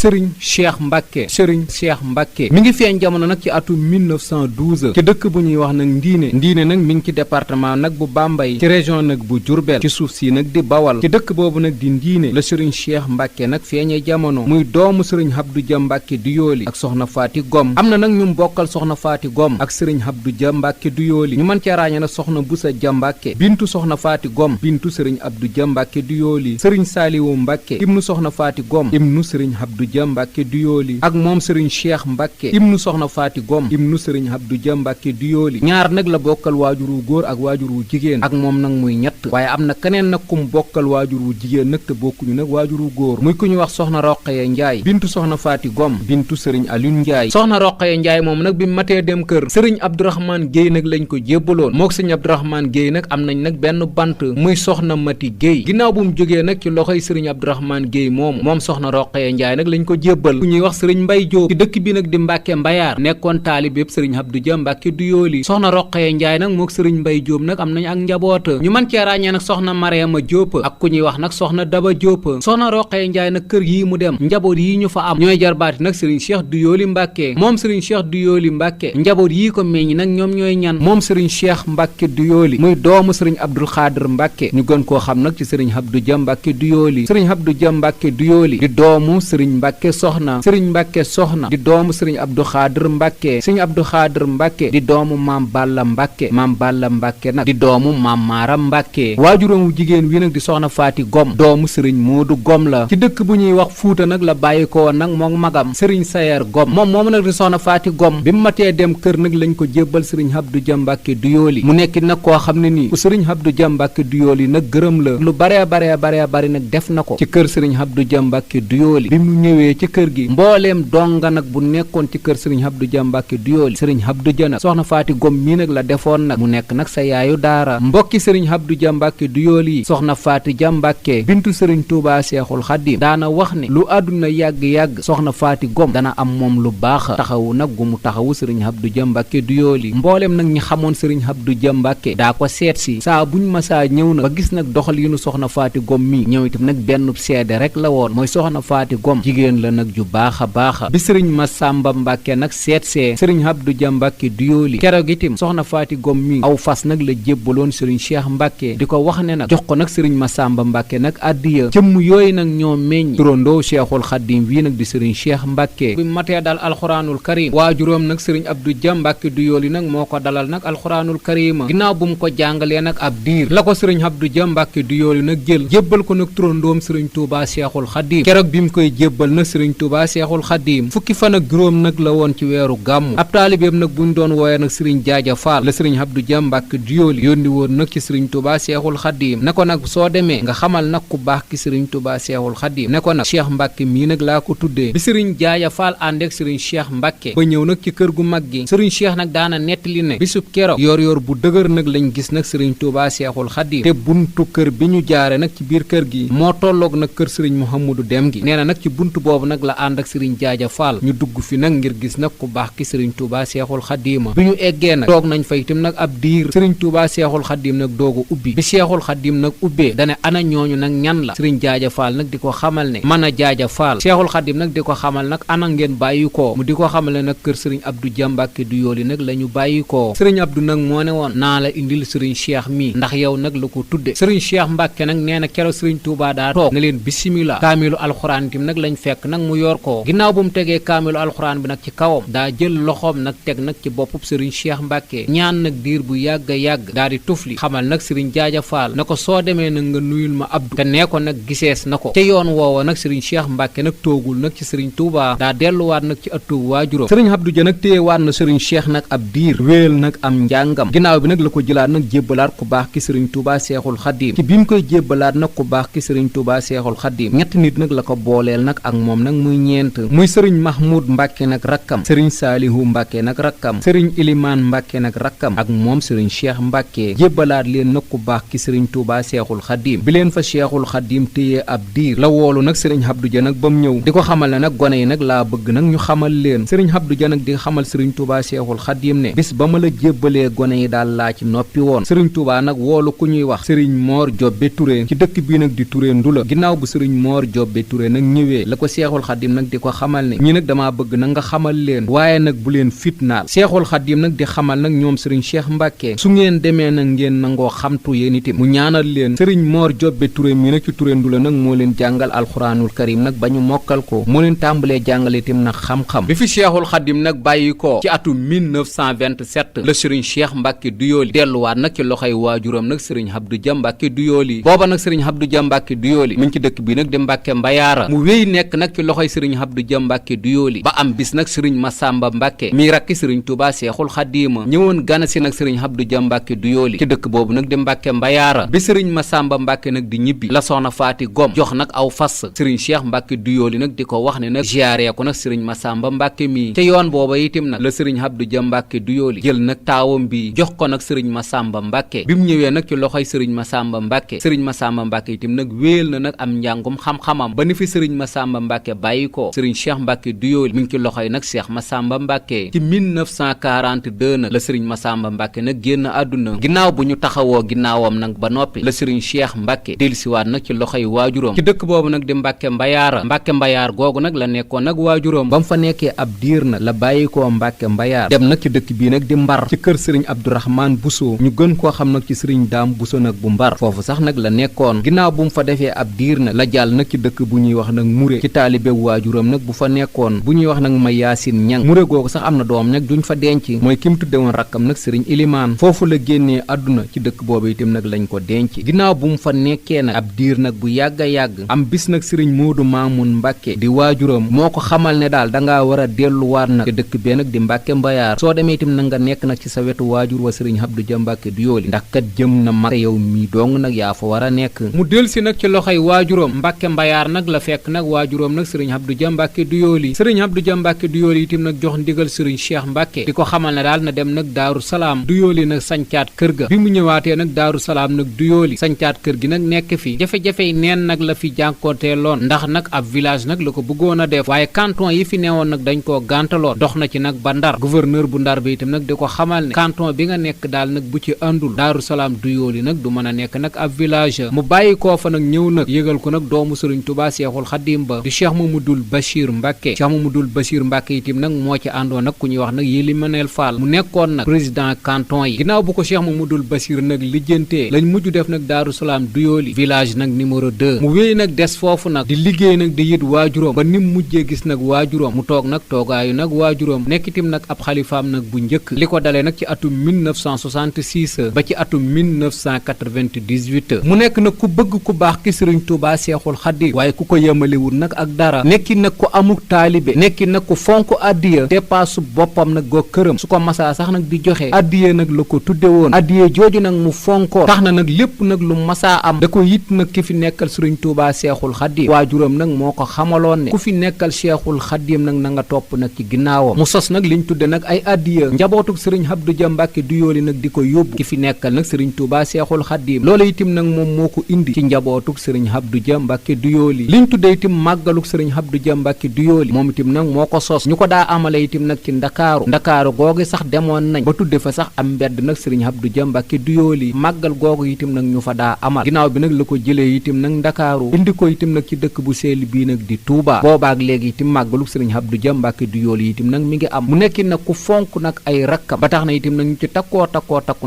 sëriñ Cheikh Mbacke sëriñ Cheikh Mbacke mi ngi feeñ jamono nag ci atum 1912 ci dëkk bu ñuy wax nag Ndiine nag mi ngi ci département nag bu Bambey ci région nag bu Diourbel ci suuf si nag di Bawal ci dëkk boobu nag di Ndiine la sëriñ Cheikh Mbacke nag feeñee jamono muy doomu sëriñ Abdou Dia Mbacke Douyoly ak soxna Faati Gom am na nag ñu bokkal soxna Faati Gom ak sëriñ Abdou Dia Mbacke Douyoly ñu mën cee ràññee nag soxna Busa Dia Mbacke bintu soxna Faati Gom bintu sëriñ Abdou Dia Mbacke Douyoly sëriñ Saaliwu Mbacke ibnu soxna Faati Gom ibnu sëriñ Abdou Dia Mbacke Douyoly ak moom sëriñ Cheikh Mbacke ibnu soxna Faati Gom ibnu sëriñ Abdou Dia Mbacke Douyoly ñaar nag la bokkal waajur wu góor ak waajur wu jigéen ak moom nag muy ñett waaye am na keneen nag kum bokkal waajur wu jigéen nag te bokkuñu nag waajur wu góor muy ku ñu wax soxna Roqaya Njaay bintu soxna Faati Gom bintu sëriñ Alioune Njaay soxna Roqaya Njaay moom nag bi matee dem kër sëriñ Abdourahmane Guèye nag lañ ko jébbaloon mook sëriñ Abdourahmane Guèye nag am nañ nag benn bant muy soxna Mati Guèye ginnaaw bu mu jógee nag ci loxoy sëriñ Abdourahmane Guèye moom soxna Roqaya Njaay nag lañ ko jébbal ku ñuy wax sëriñ Mbay Jóob ci dëkk bi nag di Mbàkke Mbayaar nekkoon taalib yépp sëriñ Abdou Dia Mbacke Douyoly soxna Roqaya Njaay nag mook sëriñ Mbay Jóob nag am nañ ak njaboota ñu mën cee ràññee nag soxna Mariama Jóob ak ku ñuy wax nag soxna Daba Jóob soxna Roqaya Njaay nag kër yii mu dem njaboot yii ñu fa am ñooy jarbaati nag sëriñ Cheikh Douyoly Mbacke moom sëriñ Cheikh Douyoly Mbacke njaboot yii ko meññ nag ñoom ñooy ñan moom sëriñ Cheikh Mbacke Douyoly muy doomu sëriñ Abdul Xaadir Mbacke ñu gën koo xam nag ci sëriñ Abdou Dia Mbacke Douyoly sëriñ Abdou Dia Mbacke Douyoly di doomu sëriñ Mbacke soxna sëriñ Mbacke soxna di doomu sëriñ Abdou Xaadir Mbacke sëriñ Abdou Xaadir Mbacke di doomu maam Balla Mbacke maam Balla Mbacke nag di doomu maam Maaram Mbacke waajuram wu jigéen wi nag di soxna Faati Gom doomu sëriñ Moodu Gom la ci dëkk bu ñuy wax Fuuta nag la bàyyi ko woon nag moom magam sëriñ Sayer Gom moom nag di soxna Faati Gom bi mu matee dem kër nag lañ ko jébbal sëriñ Abdou Dia Mbacke Douyoly mu nekk nag koo xam ne nii ku sëriñ Abdou Dia Mbacke Douyoly nag gërëm la lu baree bari nag def na ko ci kër sëriñ Abdou Dia Mbacke Douyoly bi mu ñëwee ci kër gi mbooleem donga nag bu nekkoon ci kër sëriñ Abdou Dia Mbacke Douyoly sëriñ Abdou Dia nag soxna Faati Gom mii nag la defoon nag mu nekk nag sa yaayu daara mbokki sëriñ Abdou Dia Mbacke Douyoly yi soxna Faati Dia Mbacke bintu sëriñ Touba Seexul Xadim daana wax ne lu àdduna yàgg-yàgg soxna Faati Gom dana am moom lu baax taxawu nag gu mu taxawu sëriñ Abdou Dia Mbacke Douyoly mbooleem nag ñi xamoon sëriñ Abdou Dia Mbacke daa ko seet si saa buñ masaa ñëw nag ba gis nag doxalinu soxna Faati Gom mi ñëw itam nag benn seede rek la woon mooy soxna Faati Gom jigéen la nag ju baax a baax bi sëriñ Masamba Mbacke nag seet see sëriñ Abdou Dia Mbacke Douyoly keroog itam soxna Faati Gom mi aw fas nag la jébbaloon sëriñ Cheikh Mbacke di ko wax ne nag jox ko nag sëriñ Masamba Mbacke nag addiya jëmm yooyu nag ñoo meññ turandoo Cheikhul Xadim wii nag di sëriñ Cheikh Mbacke bi matee dal alxuraanul karim waajuróom nag sëriñ Abdou Dia Mbacke Douyoly nag moo ko dalal nag alxuraanul karima ginnaaw bu mu ko jàngalee nag ab diir la ko sëriñ Abdou Dia Mbacke Douyoly nag jël jébbal ko nag turandoom sëriñ Touba Cheikhul Xadim keroog bi mu koy jébbal nag sëriñ Touba Cheikhul Xadim fukki fan ak juróom nag la woon ci weeru gàmmu ab taalibeem nag buñ doon wooye nag sëriñ Jaaja Faal la sëriñ Abdou Dia Mbacke Douyoly yónni woon nag ci sëriñ Touba Cheikhul Xadim ne ko nag soo demee nga xamal nag ku baax ki sëriñ Touba Cheikhul Xadim ne ko nag Cheikh Mbacke mii nag laa ko tuddee bi sëriñ Jaaja Faal àndeek sëriñ Cheikh Mbacke ba ñëw nag ci kër gu mag gi sëriñ Cheikh nag daana nettali ne bisub keroog yor bu dëgër nag lañ gis nag sëriñ Touba Cheikhul Xadim te buntu kër bi ñu jaare nag ci biir kër gi moo tolloog nag kër sëriñ Mouhamadou Dem gi nee na nag ci buntu boobu nag la ànd ak sëriñ Jaaja Faal ñu dugg fi nag ngir gis nag ku baax ki sëriñ Touba Cheikhul Xadim bi ñu eggee nag toog nañ fa itam nag ab diir sëriñ Touba Cheikhul Xadim nag doogu ubbi bi Cheikhul Xadim nag ubbee dane ana ñooñu nag ñan la sëriñ Jaaja Faal nag di ko xamal ne mën a Jaaja Faal Cheikhul Xadim nag di ko xamal nag ana ngeen bàyyi koo mu di ko xamal ne nag kër sëriñ Abdou Dia Mbacke Douyoly nag la ñu bàyyi koo sëriñ Abdou nag moo ne woon naa la indil sëriñ Cheikh mi ndax yow nag la ko tudde sëriñ Cheikh Mbacke nag nee na keroog sëriñ Touba daa toog ne leen bisimila kaamilu alxuraan tim nag lañ fekk nag mu yor ko ginnaaw bu mu tegee kaamilu alxuraan bi nag ci kawam daa jël loxoom nag teg nag ci boppub sëriñ Cheikh Mbacke ñaan nag diir bu yàgg a yàgg daa di tufli xamal nag sëriñ Jaaja Faal na ko soo demee nag nga nuyul ma Abdou te nee ko nag gisees na ko te yoon woowa nag sëriñ Cheikh Mbacke nag toogul nag ci sëriñ Touba daa delluwaat nag ci ëttu waajuram sëriñ Abdou Dia nag téyewaat na sëriñ Cheikh nag ab diir wéel nag am njàngam ginnaaw bi nag la ko jëlaat nag jébbalaat ku baax ki sëriñ Touba Cheikhul Xadim ci bi mu koy jébbalaat nag ku baax ki sëriñ Touba Cheikhul Xadim ñetti nit nag la ko booleel nag ak moom nag muy ñeent muy sëriñ Mahmoud Mbacke nag rakkam sëriñ Saalihu Mbacke nag rakkam sëriñ Ilimaan Mbacke nag rakkam ak moom sëriñ Cheikh Mbacke jébbalaat leen nag ku baax ki sëriñ Touba Cheikhul Xadim bi leen fa Cheikhul Xadim téye ab diir la woolu nag sëriñ Abdou Dia nag ba mu ñëw di ko xamal ne nag gone yi nag laa bëgg nag ñu xamal leen sëriñ Abdou Dia nag di xamal sëriñ Touba Cheikhul Xadim ne bis ba ma la jébbalee gone yi daal laa ci noppi woon sëriñ Touba nag woolu ku ñuy wax sëriñ Moor Jobbe Touré ci dëkk bii nag di Touré Ndula ginnaaw bu sëriñ Moor Jobbe Touré nag ñëwee la ko seexul xadim nag di ko xamal ne ñi nag damaa bëgg nag nga xamal leen waaye nag bu leen fitnaal seexul xadim nag di xamal nag ñoom sëriñ Cheikh Mbàkke su ngeen demee nag ngeen nangoo xamtu yéen itam mu ñaanal leen sëriñ Moor Jobbe Ture mi nag ci Ture Ndula nag moo leen jàngal alxuraanul karim nag ba ñu mokkal ko moo leen tàmbalee jàngale itam nag xam-xam bi fi seexul xadim nag bàyyi ko ci atum 1927 la sëriñ Cheikh Mbàkke Duyooli delluwaat nag ci loxoy waajuram nag sëriñ Abdou Dia Mbàkke Duyooli booba nag sëriñ Abdou Dia Mbàkke Duyooli mu ngi ci dëkk bi nag di Mbàkke Mbayaara mu wéy nekk nag ci loxoy sëriñ Abdou Dia Mbàkke Duyooli ba am bis nag sëriñ Masamba Mbàkke mi rakki sëriñ Tuubaa Seexul Xadiima ñëwoon gana si nag sëriñ Abdou Dia Mbàkke Duyooli ci dëkk boobu nag di Mbàkke Mbayaara bi sëriñ Masamba Mbàkke nag di ñibbi la soxna Faati Gom jox nag aw fas sëriñ Cheikh Mbàkke Duyooli nag di ko wax ne nag ziyaare ko nag sëriñ Masamba Mbàkke mii ca yoon booba itam nag la sëriñ Abdou Dia Mbàkke Duyooli jël nag taawam bi jox ko nag sëriñ Masamba Mbàkke bi mu ñëwee nag ci loxoy sëriñ Masamba Mbàkke sëriñ Masamba Mbàkke itam nag wéel na nag am njàngum xam-xamam ba ni fi sëriñ Masamba Mbàkke bàyyi ko sëriñ Cheikh Mbàkke Duyooli mi ngi ci loxoy nag Cheikh Masamba Mbàkke ci 1942 nag la sëriñ Masamba Mbàkke nag génn àdduna ginnaaw bu ñu taxawoo ginnaawam nag ba noppi la sëriñ Cheikh Mbàkke dellusiwaat nag ci loxoy waajuram ci dëkk boobu nag di Mbàkke Mbayaara Mbàkke Mbayaar googu nag la nekkoon nag waajuram ba mu fa nekkee ab diir nag la bàyyi koo Mbàkke Mbayaar dem nag ci dëkk bii nag di Mbar ci kër sëriñ Abdourahmane Bousso ñu gën koo xam nag ci sëriñ Daam Bousso nag bu Mbar foofu sax nag la nekkoon ginnaaw bu mu fa defee ab diir nag la jàll nag ci dëkk bu ñuy wax nag Muré ci taalibe waajuram nag bu fa nekkoon bu ñuy wax nag ma Yaasin Ñang Muré googu sax am na doom nag duñ fa denc mooy ki mu tudde woon rakkam nag sëriñ Ilimaan foofu la génnee àdduna ci dëkk boobu itam nag lañ ko denc ginnaaw bu mu fa nekkee nag ab diir nag bu yàgg a yàgg am bis nag sëriñ Moodu Maamun Mbàkke di waajuram moo ko xamal ne daal dangaa war a delluwaat nag te dëkk bee nag di Mbàkke Mbayaar soo demee itam nag nga nekk nag ci sa wetu waajur wa sëriñ Abdou Dia Mbàkke Duyooli ndax kat jëm na mag te yow mii dong nag yaa fa war a nekk mu del si nag ci loxoy waajuram Mbàkke Mbayaar nag la fekk nag waajuram nag sëriñ Abdou Dia Mbàkke Duyooli sëriñ Abdou Dia Mbàkke Duyooli itam nag jox ndigal sëriñ Cheikh Mbàkke di ko xamal ne daal na dem nag Daaru Salaam Duyooli nag sañcaat kër ga bi mu ñëwaatee nag Daaru Salaam nag Duyooli sañcaat kër gi nag nekk fi jafe-jafe yi neen nag la fi jànkoonteeloon ndax nag ab village nag la ko bëggoon a def waaye canton yi fi newoon nag dañ koo gàntaloon dox na ci nag ba Ndar gouverneur bu Ndar bi itam nag di ko xamal ne canton bi nga nekk daal nag bu ci àndul Daaru Salaam Duyooli nag du mën a nekk nag ab village mu bàyyi koo fa nag ñëw nag yëgal ko nag doomu sëriñ Tuubaa Seexul Xadiim ba di Cheikh Mamadul Bachir Mbàkke Cheikh Mamadul Bachir Mbàkke itam nag moo ci àndoon nag ku ñuy wax nag Yéli Manel Fall mu nekkoon nag président canton yi ginnaaw bu ko Cheikh Mamadul Bachir nag lijjantee lañ mujj def nag Daaru Salaam Duyooli village nag numéro 2 mu wéy nag des foofu nag di liggéey nag di yit waajuram ba nim mujjee gis nag waajuram mu toog nag toogaayu nag waajuram nekk itam nag ab xalifaam nag bu njëkk li ko dalee nag ci atum 1966 ba ci atum 1998 mu nekk nag ku bëgg ku baax ki sëriñ Tuubaa Seexul Xadiim waaye ku ko yemalewul nag ak dara nekki nag ku amuk taalibe nekki nag ku fonk addiya dépaasu boppam nag goo këram su ko masaa sax nag di joxe addiya nag la ko tudde woon addiya jooju nag mu fonkoon tax na nag lépp nag lu masaa am da ko yit nag ki fi nekkal sëriñ Tuubaa Seexul Xadiim waajuram nag moo ko xamaloon ne ku fi nekkal Seexul Xadiim nag na nga topp nag ci ginnaawam mu sos nag liñ tudde nag ay addiya njabootuk sëriñ Abdou Dia Mbàkke Duyooli nag di ko yóbbu ki fi nekkal nag sëriñ Tuubaa Seexul Xadiim loolu itam nag moom moo ko indi ci njabootuk sëriñ Abdou Dia Mbàkke Duyooli liñ tudde itam màggaluk sëriñ Abdou Dia Mbàkke Duyooli moom itam nag moo ko sos ñu ko daa amale itam nag ci ndakaaru googu sax demoon nañ ba tudde fa sax am mbedd nag sëriñ Abdou Dia Mbàkke Duyooli màggal googu itam nag ñu fa daa amal ginnaaw bi nag la ko jëlee itam nag ndakaaru indi ko itam nag ci dëkk bu seel bii nag di Touba boobaak léegi itam màggaluk sëriñ Abdou Dia Mbàkke Duyooli itam nag mi ngi am mu nekki nag ku fonk nag ay rakkam ba tax na itam nag ñu ci takkoo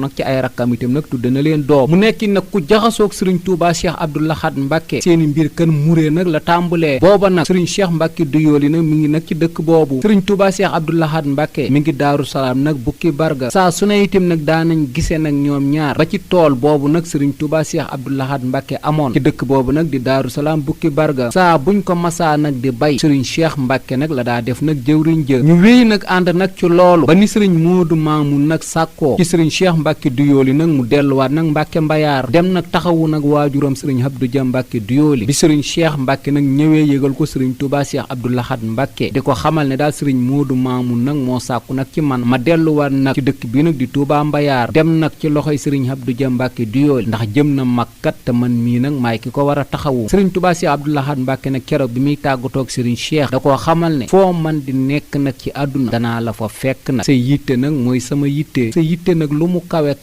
nag ci ay rakkam itam nag tudde na leen doom mu nekki nag ku jaxasoog sëriñ Touba Cheikh Abdou Lahad Mbàkke seeni mbir kan muree nag la tàmbulee booba nag sëriñ Cheikh Mbàkke Duyooli nag mi ngi nag ci dëkk boobu sëriñ Touba Cheikh Abdou Lahad Mbàkke mi ngi Daaru Salaam nag bukki barga saa su ne itam nag daanañ gisee nag ñoom ñaar ba ci tool boobu nag sëriñ Touba Cheikh Abdou Lahad Mbàkke amoon ci dëkk boobu nag di Daaru Salaam bukki barga saa buñ ko masaa nag di bay sëriñ Cheikh Mbàkke nag la daa def nag jëwriñ jë ñu wéy nag ànd nag ci loolu ba ni sëriñ Moodu Maamun nag sàkkoo ci sëriñ Cheikh Mbàkke Duyooli nag mu delluwaat nag Mbàkke Mbayaar dem nag taxawu nag waajuram sëriñ Abdou Dia Mbàkke Duyooli bi sëriñ Cheikh Mbàkke nag ñëwee yëgal ko sëriñ Touba Cheikh Abdou Lahad Mbàkke di ko xamal ne daal sëriñ Moodu Maamun nag moo sàkku nag ci man ma delluwaat nag ci dëkk bi nag di Touba Mbayaar dem nag ci loxoy sëriñ Abdou Dia Mbàkke Duyooli ndax jëm na makkat te man mii nag maay ki ko war a taxawu sëriñ Touba Cheikh Abdou Lahad Mbàkke nag keroog bi muy tàggatoog sëriñ Cheikh da koo xamal ne foo man di nekk nag ci àdduna danaa la fa fekk nag sa yitte nag mooy sama yitte sa yitte nag lu mu kawe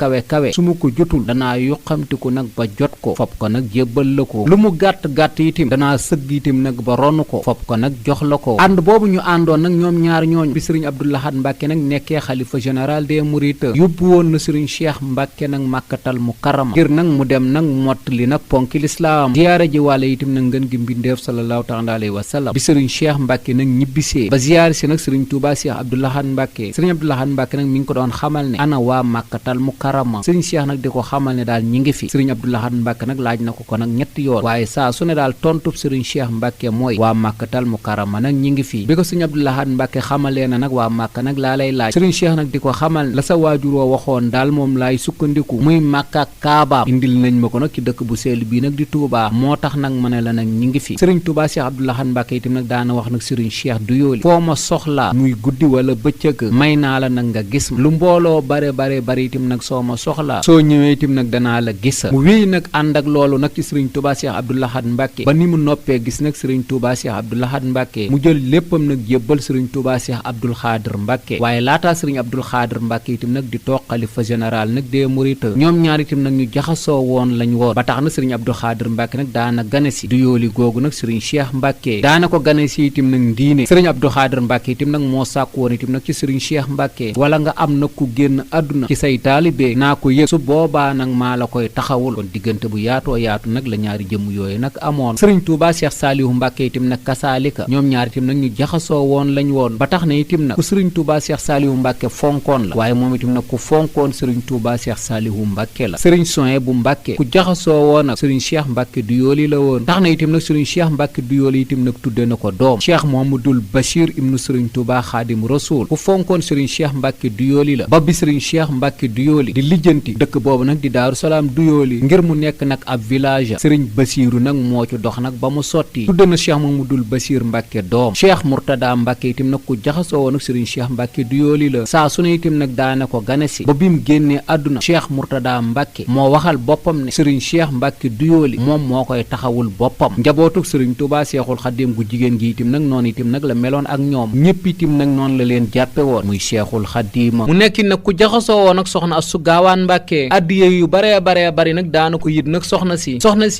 su ma ko jotul danaa yuqamtiku nag ba jot ko fop ko nag jébbal la ko lu mu gàtt itim danaa sëgg itim nag ba ronn ko fopp ko nag jox la ko ànd boobu ñu àndoon nag ñoom ñaar ñooñu bi sëriñ Abdou Lahad Mbàkke nag nekkee xalifa général des mourides yóbbu woon na sëriñ Cheikh Mbàkke nag màkkatal mukarrama ngir nag mu dem nag mottali nag ponki lislaam ziyaare ji wàlla itam nag ngën gi mbindeef sallallahu taala alayhi wa sallam bi sëriñ Cheikh Mbàkke nag ñibbisee ba ziyaare si nag sëriñ Touba Cheikh Abdou Lahad Mbàkke sëriñ Abdou Lahad Mbàkke nag mi ngi ko doon xamal ne ana waa màkkatal mukarrama sëriñ Cheikh nag di ko xamal ne daal ñi ngi fi sëriñ Abdou Lahad Mbàkke nag laaj na ko nag ñetti yoon waaye saa su ne daal tontub sëriñ Cheikh Mbàkke mooy waa màkkatal mukarrama nag ñi ngi fi bi ko sëriñ Abdou Lahad Mbàkke xamalee na nag waa màkka nag laa lay laaj sëriñ Cheikh nag di ko xamal la sa waajuroo waxoon daal moom laay sukkandiku muy màkka ak kaaba indil nañ ma ko nag ci dëkk bu sell bii nag di Touba moo tax nag ma ne la nag ñi ngi fi sëriñ Touba Cheikh Abdou Lahad Mbàkke itam nag daana wax nag sëriñ Cheikh du yooli foo ma soxlaa muy guddi wala bëccëg may naa la nag nga gis ma lu mbooloo bare itam nag soo ma soxlaa soo ñëwee itam nag danaa la gis mu wéy nag ànd ak loolu nag ci sëriñ Touba Cheikh Abdou Lahad Mbàkke ba ni mu noppee gis nag sëriñ Touba Cheikh Abdou Lahad Mbàkke mu jël léppam nag jébbal sëriñ Touba Cheikh Abdoul Xaadir Mbàkke waaye laataa sëriñ Abdoul Xaadir Mbàkke itam nag di toog xalifa général nag des mourides ñoom ñaar itam nag ñu jaxasoo woon lañ woon ba tax na sëriñ Abdoul Xaadir Mbàkke nag daana gane si du yooli googu nag sëriñ Cheikh Mbàkke daana ko gane si itam nag ndiine sëriñ Abdoul Xaadir Mbàkke itam nag moo sàkk woon itam nag ci sëriñ Cheikh Mbàkke wala nga am nag ku génn àdduna ci say taalibe naa ko yëg su boobaa nag maa la koy taxawul kon diggante bu yaatoo yaatu nag la ñaari jëmm yooyu nag amoon sëriñ Touba Cheikh Saalihu Mbàkke itam nag kasaalika ñoom ñaar itam nag ñu jaxasoo woon lañ woon ba tax na itam nag ku sëriñ Touba Cheikh Saalihu Mbàkke fonkoon la waaye moom itam nag ku fonkoon sëriñ Touba Cheikh Saalihu Mbàkke la sëriñ Soye bu Mbàkke ku jaxasoo woon nag sëriñ Cheikh Mbàkke du yooli la woon tax na itam nag sëriñ Cheikh Mbàkke du yooli itam nag tudde na ko doom Cheikh Mohamadul Bachir ibnu sëriñ Touba Xaadim Rasul ku fonkoon sëriñ Cheikh Mbàkke du yooli la ba bi sëriñ Cheikh Mbàkke du yooli di lijjanti dëkk boobu nag di Daaru Salaam du yooli ngir mu nekk nag ab village sëriñ Basiiru nag moo ci dox nag ba mu sotti tudde na Cheikh Mamadul Bachir Mbàkke doom Cheikh Murtada Mbàkke itam nag ku jaxasoo woon nag sëriñ Cheikh Mbàkke du yooli la saa su ne itam nag daana ko gane si ba bi mu génnee àdduna Cheikh Murtada Mbàkke moo waxal boppam ne sëriñ Cheikh Mbàkke du yooli moom moo koy taxawul boppam njabootug sëriñ Touba Seexul Xaddim gu jigéen gi itam nag noonu itam nag la meloon ak ñoom ñépp itam nag noonu la leen jàppe woon muy Seexul Xaddim mu nekki nag ku jaxasoo woon ak soxna Astu Gaawaan Mbàkke addiye yu bare bari nag daana ko yit nag soxna si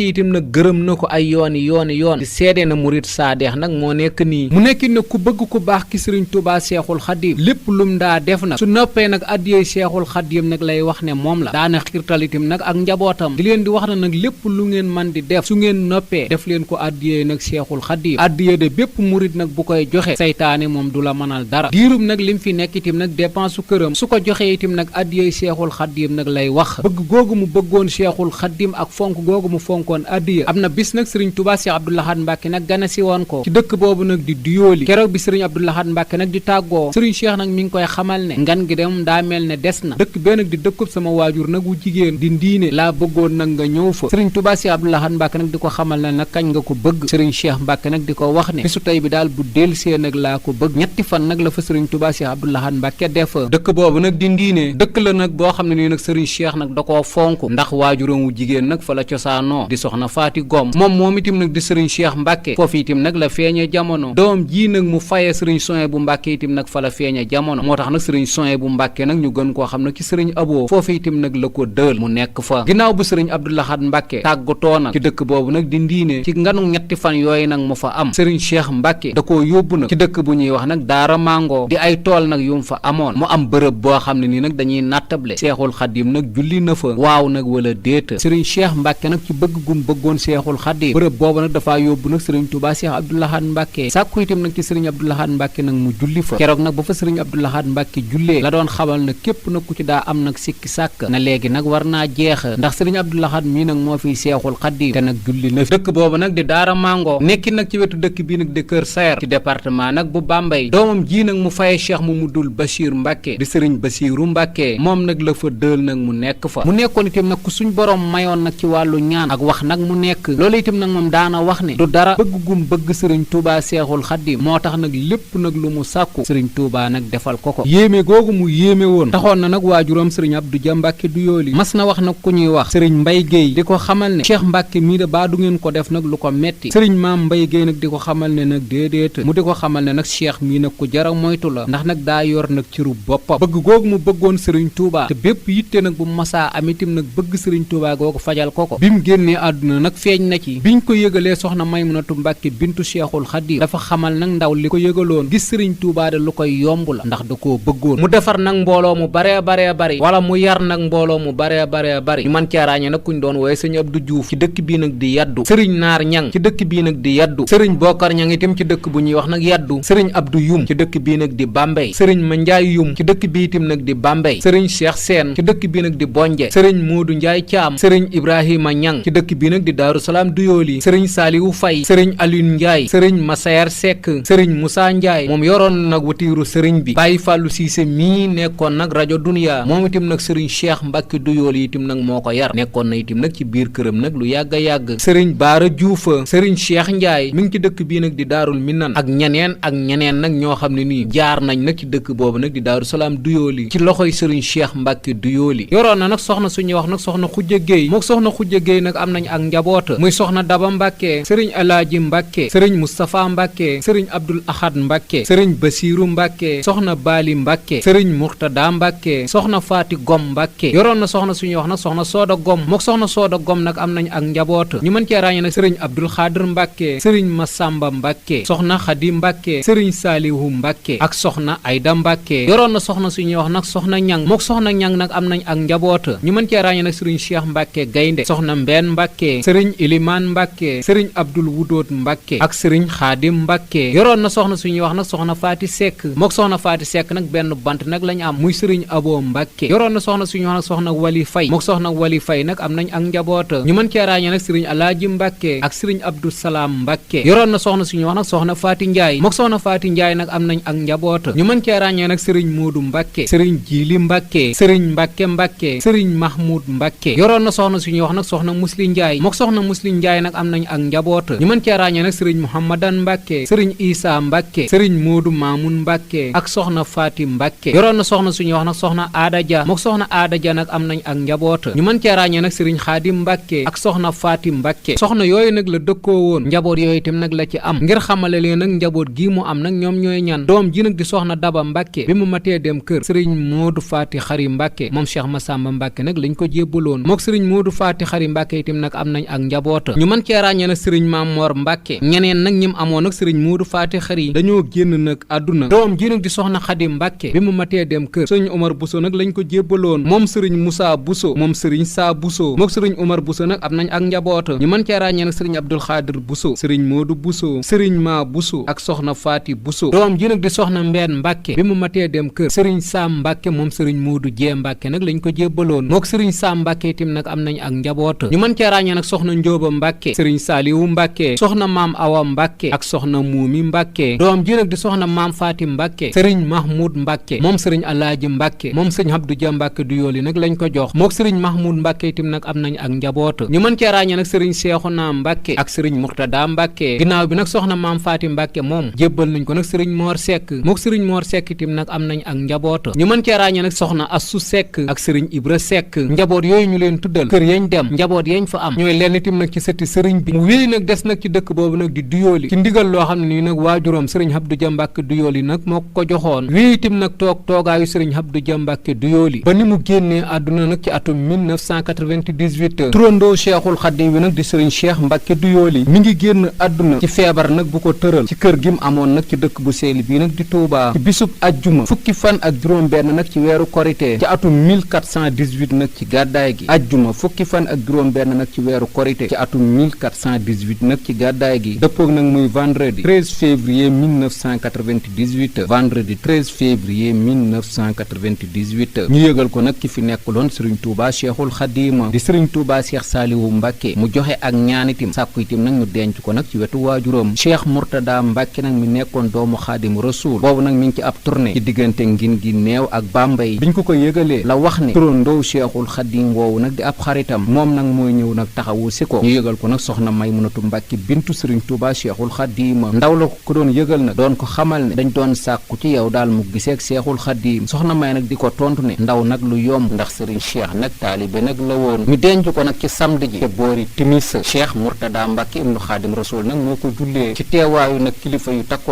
itam nag gërëm na ko ay yoon di seede na murit saadeex nag moo nekk nii mu nekki nag ku bëgg ku baax ki sëriñ Touba Seexul Xaddim lépp lum daa def nag su noppee nag addiyey Seexul Xaddim nag lay wax ne moom la daana xiirtal itam nag ak njabootam di leen di wax na nag lépp lu ngeen man di def su ngeen noppee def leen ko addiyey nag Seexul Xaddim addiye de bépp murit nag bu koy joxe saytaane moom du la mënal dara diirub nag lim fi nekk itam nag dépense su këram su ko joxee itam nag addiyey Seexul Xaddim nag lay wax bëgg googu mu bëggoon Seexul Xaddim ak fonk googu mu fonkoon addiye am na bis nag sëriñ Touba Cheikh Abdou Lahad Mbàkke nag gane si woon ko ci dëkk boobu nag di duyooli keroog bi sëriñ Abdou Lahad Mbàkke nag di tàggoo sëriñ Cheikh nag mi ngi koy xamal ne ngan gi dem daa mel ne des na dëkk bee nag di dëkkub sama waajur nag wu jigéen di ndiine laa bëggoon nag nga ñëw fa sëriñ Touba Cheikh Abdou Lahad Mbàkke nag di ko xamal ne nag kañ nga ko bëgg sëriñ Cheikh Mbàkke nag di ko wax ne bisu tey bi daal bu delsee nag laa ko bëgg ñetti fan nag la fa sëriñ Touba Cheikh Abdou Lahad Mbàkke def dëkk boobu nag di ndiine dëkk la nag boo xam ne nii nag sëriñ Cheikh nag da koo fonk ndax waajuram wu jigéen nag fa la cosaanoo di soxna Faati Gom moom itam nag di sëriñ Cheikh Mbàkke foofu itam nag la feeñe jamono doom jii nag mu faye sëriñ Soye bu Mbàkke itam nag fa la feeñe jamono moo tax nag sëriñ Soye bu Mbàkke nag ñu gën koo xam nag ci sëriñ Abo foofu itam nag la ko dël mu nekk fa ginnaaw bu sëriñ Abdou Lahad Mbàkke tàggatoo nag ci dëkk boobu nag di ndiine ci nganu ñetti fan yooyu nag mu fa am sëriñ Cheikh Mbàkke da koo yóbbu nag ci dëkk bu ñuy wax nag Daara Mango di ay tool nag yu mu fa amoon mu am bërëb boo xam ne nii nag dañuy nattable Seexul Xaddim nag julli na fa waaw nag wala déeta sëriñ Cheikh Mbàkke nag ci bëgg gum bëggoon Seexul Xaddim bërëb boobu nag dafaa yóbbu nag sëriñ Touba Cheikh Abdou Lahad Mbàkke sàkku itam nag ci sëriñ Abdou Lahad Mbàkke nag mu julli fa keroog nag ba fa sëriñ Abdou Lahad Mbàkke jullee la doon xamal nag képp nag ku ci daa am nag sikki sàkk na léegi nag war naa jeex ndax sëriñ Abdou Lahad mii nag moo fiy Seexul Xaddim te nag julli na fi dëkk boobu nag di Daara Mango nekki nag ci wetu dëkk bii nag di Kër Sayer ci département nag bu Bambey doomam ji nag mu faye Cheikh Mamadul Bachir Mbàkke di sëriñ Basiiru Mbàkke moom nag la fa dël nag mu nekk fa mu nekkoon itam nag ku suñ borom mayoon nag ci wàllu ñaan ak wax nag mu nekk loolu itam nag moom daana wax ne du dara bëgg gum bëgg sëriñ Touba Seexul Xaddim moo tax nag lépp nag lu mu sàkku sëriñ Touba nag defal ko yéeme googu mu yéeme woon taxoon na nag waajuram sëriñ Abdou Dia Mbàkke du yooli mas na wax nag ku ñuy wax sëriñ Mbay Géey di ko xamal ne Cheikh Mbàkke mii de baa du ngeen ko def nag lu ko metti sëriñ Maam Mbay Géey nag di ko xamal ne nag déedéet mu di ko xamal ne nag Cheikh mii nag ku jara moytu la ndax nag daa yor nag ciru boppam bëgg googu mu bëggoon sëriñ Touba te bépp yitte nag bu masaa am itam nag bëgg sëriñ Touba googu fajal ko bi mu génnee àdduna nag feeñ na ci biñ ko yëgalee soxna Maymunatu Maymunatu Mbàkke bintu Cheikhul Xadim dafa xamal nag ndaw li ko yëgaloon gis sëriñ Tuubaa de lu koy yomb la ndax da koo bëggoon mu defar nag mbooloo mu baree bari wala mu yar nag mbooloo mu baree bari ñu mën cee ràññee nag kuñ doon wooye sëriñ Abdou Diouf ci dëkk bii nag di yaddu sëriñ Naar Ñang ci dëkk bii nag di yaddu sëriñ Bokar Ñang itam ci dëkk bu ñuy wax nag yaddu sëriñ Abdou Yum ci dëkk bii nag di Bambey sëriñ Mandiaye Yum ci dëkk bii itam nag di Bambey sëriñ Cheikh Sène ci dëkk bii nag di Bonje sëriñ Moodu Njaay Caam sëriñ Ibrahima Ñang ci dëkk bii nag di Daaru Salaam Duyooli sëriñ Saaliwu Fay sëriñ Alioune Njaay sëriñ Masayer Seck sëriñ Moussa Njaay moom yoroon nag watiiru sëriñ bi Baye Fallou Cissé mii nekkoon nag rajo Dunya moom itam nag sëriñ Cheikh Mbacke Duyooli itam nag moo ko yar nekkoon na itam nag ci biir këram nag lu yàgg a yàgg sëriñ Baara Juufa sëriñ Cheikh Njaay mi ngi ci dëkk bii nag di Daarul Minan ak ñeneen nag ñoo xam ne nii jaar nañ nag ci dëkk boobu nag di Daaru Salaam Duyooli ci loxoy sëriñ Cheikh Mbacke Duyooli yoroon na nag soxna suñuy wax nag soxna Xujja Géey mook soxna Xujja Géey nag am nañ ak njaboota muy soxna Daba Mbacke sëriñ Alaaji Mbacke sëriñ Moustapha Mbacke sëriñ Abdul Ahad Mbacke sëriñ Basiiru Mbacke soxna Baali Mbacke sëriñ Murtada Mbacke soxna Faati Gom Mbacke yoroon na soxna suñuy wax nag soxna Sooda Gom mook soxna Sooda Gom nag am nañ ak njaboota ñu mën cee ràññee nag sëriñ Abdul Xaadir Mbacke sëriñ Masamba Mbacke soxna Xadi Mbacke sëriñ Saalihu Mbacke ak soxna Ayda Mbacke yoroon na soxna suñuy wax nag soxna Ñang mook soxna Ñang nag am nañ ak njaboota ñu mën cee ràññee nag sëriñ Cheikh Mbacke Gaynde soxna Mbeen Mbacke sëriñ Ilimaan Mbacke sëriñ Abdul Wudoot Mbacke ak sëriñ Xaadim Mbacke yoroon na soxna suñuy wax nag soxna Faati Seck mook soxna Faati Seck nag benn bant nag lañu am muy sëriñ Abo Mbacke yoroon na soxna suñuy wax nag soxna Wali Fay mook soxna Wali Fay nag am nañ ak njaboota ñu mën cee ràññee nag sëriñ Alaaji Mbacke ak sëriñ Abdou Salaam Mbacke yoroon na soxna suñuy wax nag soxna Faati Njaay mook soxna Faati Njaay nag am nañ ak njaboota ñu mën cee ràññee nag sëriñ Moodu Mbacke sëriñ Jiili Mbacke sëriñ Mbacke Mbacke sëriñ Mahmoud Mbacke yoroon na soxna suñuy wax nag soxna Musli Njaay mook soxna Musli Njaay nag am nañ ak njaboota ñu mën cee ràññee nag sëriñ Muhammadan Mbacke sëriñ Isa Mbacke sëriñ Moodu Maamun Mbacke ak soxna Faati Mbacke yoroon na soxna suñuy wax nag soxna Aada Ja mook soxna Aada Ja nag am nañ ak njaboota ñu mën cee ràññee nag sëriñ Xaadim Mbacke ak soxna Faati Mbacke soxna yooyu nag la dëkkoo woon njaboot yooyu itam nag la ci am ngir xamale leen nag njaboot gii mu am nag ñoom ñooy ñan doom ji nag di soxna Daba Mbacke bi mu matee dem kër sëriñ Moodu Faati Xari Mbacke moom Cheikh Massamba Mbacke nag lañ ko jébbaloon mook sëriñ Moodu Faati Xari Mbacke itam nag am nañ ak njaboota ñu mën cee ràññee nag sëriñ Maam Mor Mbacke ñeneen nag ñim amoon nag sëriñ Moodu Faati Xari dañoo génn nag àdduna doom ji nag di soxna Xadi Mbacke bi mu matee dem kër sëriñ Omar Bousso nag lañ ko jébbaloon moom sëriñ Moussa Bousso moom sëriñ Saa Bousso mook sëriñ Omar Bousso nag am nañ ak njaboota ñu mën cee ràññee nag sëriñ Abdul Xaadir Bousso sëriñ Moodu Bousso sëriñ Ma Bousso ak soxna Faati Bousso doom ji nag di soxna Mbeen Mbacke bi mu matee dem kër sëriñ Sam Mbacke moom sëriñ Moodu Jee Mbacke nag lañ ko jébbaloon mook sëriñ Sam Mbacke itam nag am nañ ak njaboota ñu mën cee ràññee nag soxna Njóoba Mbacke sëriñ Saaliwu Mbacke soxna Maam Awa Mbacke ak soxna Muumi Mbacke doom ji nag di soxna Maam Faati Mbacke sëriñ Mahmoud Mbacke moom sëriñ Alaaji Mbacke moom sëriñ Abdou Dia Mbacke du yooli nag lañ ko jox mook sëriñ Mahmoud Mbacke itam nag am nañ ak njaboota ñu mën cee ràññee nag sëriñ Seexuna Mbacke ak sëriñ Murtada Mbacke ginnaaw bi nag soxna Maam Faati Mbacke moom jébbal nañ ko nag sëriñ Mor Seck mook sëriñ Mor Seck itam nag am nañ ak njaboota ñu mën cee ràññee nag soxna Assu Seck ak sëriñ Ibra Seck njaboot yooyu ñu leen tuddal kër yañ dem njaboot yañ fa am ñooy leen itam nag ci sëti sëriñ bi mu wéy nag des nag ci dëkk boobu nag di Duyooli ci ndigal loo xam ne nii nag waajuram sëriñ Abdou Dia Mbacke Duyooli nag moo ko joxoon wéy itam nag toogaayu sëriñ Abdou Dia Mbacke Duyooli ba ni mu génnee àdduna nag ci atum 1998 turandoo Cheikhul Khadim wi nag di sëriñ Cheikh Mbacke Duyooli mi ngi génn àdduna ci feebar nag bu ko tëral ci kër gi mu amoon nag ci dëkk bu seel bii nag di Touba ci bisub ajjuma fukki fan ak juróom benn nag ci weeru korité ci atum 1418 nag ci gàddaay gi ajjuma fukki fan ak juróom benn nag ci weeru korité ci atum 1418 nag ci gàddaay gi dëppoog nag muy vendredi 13 février 1998 vendredi 13 février 1998 ñu yëgal ko nag ki fi nekkuloon sëriñ Touba Cheikhul Khadim di sëriñ Touba Cheikh Saliou Mbacke mu joxe ak ñaanitim sàkku itim nag ñu denc ko nag ci wetu waajuram Cheikh Murtada Mbacke nag mi nekkoon doomu Xaadim Rasuul boobu nag mi ngi ci ab tournée ci diggante ngin gi neew ak Bambey biñ ko yëgalee la wax ne turandoo Cheikhul Khadim woowu nag di ab xaritam moom nag mooy ñëw nag taxawu si ko ñu yëgal ko nag soxna Maymunatu Mbacke bintu sëriñ Touba Cheikhul Khadim ndaw la ko doon yëgal nag doon ko xamal ne dañ doon sàkku ci yow daal mu giseeg Cheikhul Khadim soxna May nag di ko tontu ne ndaw nag lu yomb ndax sëriñ Cheikh nag taalibe nag la woon ñu denc ko nag ci samedi ji te boori timis Cheikh Murtada Mbacke ibnu Xaadim Rasul nag moo ko jullee ci teewaayu nag kilifa yu takku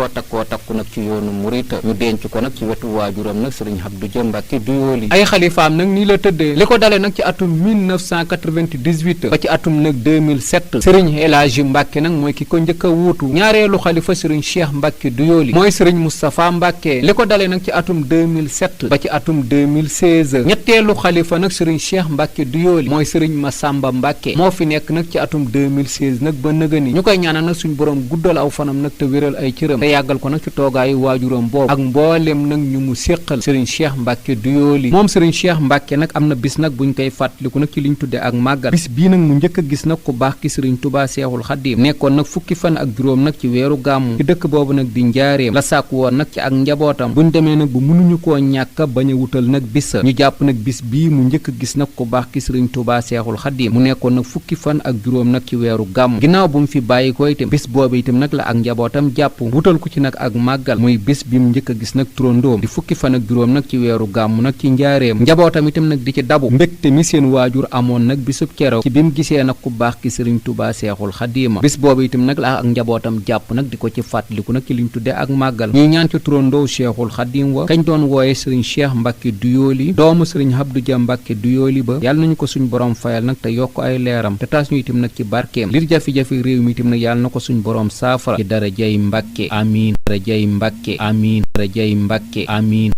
nag ci yoonu murita ñu denc ko nag ci wetu waajuram nag sëriñ Abdou Dia Mbacke Duyooli ay xalifaam nag nii la tëddee li ko dalee nag ci atum 1998 ba ci atum nag 2007 sëriñ El Hadji Mbacke nag nag mooy ki ko njëkk a wuutu. ñaareelu xalifa sëriñ Cheikh Mbacke Douyoly mooy sëriñ Moustapha Mbacke li ko dalee nag ci atum 2007 ba ci atum 2016. ñetteelu xalifa nag sëriñ Cheikh Mbacke Douyoly mooy sëriñ Massamba Mbacke moo fi nekk nag ci atum 2016 nag ba nëgëni ñu koy ñaanal nag suñu borom guddal aw fanam nag te wéral ay cëram te yàggal ko nag ci toogaayu waajuram boobu ak mboolem nag ñu mu séqal sëriñ Cheikh Mbacke Douyoly moom sëriñ Cheikh Mbacke nag am na bis nag buñ koy fàttaliku nag ci liñ tudde ak màggal bis bii nag mu njëkk a gis nag ku baax ki sëriñ Touba Seexul Xaddiim nekkoon nag fukki fan ak juróom nag ci weeru gàmmu ci dëkk boobu nag di njaareem la sàkk woon nag ci ak njabootam buñ demee nag bu mënuñu koo ñàkk bañ a wutal nag bis ñu jàpp nag bis bii mu njëkk a gis nag ku baax ki sëriñ Touba Seexul Xaddiim mu nekkoon nag fukki fan ak juróom nag ci weeru gàmmu ginnaaw bu mu fi bàyyi ko itam bis boobu itam nag la ak njabootam jàpp wutal ko ci nag ak màggal muy bis bi mu njëkk a gis nag turandoom di fukki fan ak juróom nag ci weeru gàmmu nag ci njaareem njabootam itam nag di ci dabu mbégte mi seen waajur amoon nag bisub keroog ci bi mu gisee nag ku baax ki sëriñ Touba Seexul Xaddiim bis boobu itam nag la ak njabootam jàpp nag di ko ci fàttaliku nag ci liñ tudde ak màggal ñuy ñaan ci turandoo Seexul Xaddiim wa kañ doon wooye sëriñ Cheikh Mbacke Douyoly doomu sëriñ Abdou Dia Mbacke Douyoly ba yàlla nañu ko suñ borom fayal nag te yokk ay leeram te taas ñu itam nag ci barkeem lir jafe-jafe réew mi itam nag yàlla na ko suñ borom saafara ci darajay Mbacke amiin darajay Mbacke amiin darajay Mbacke amiin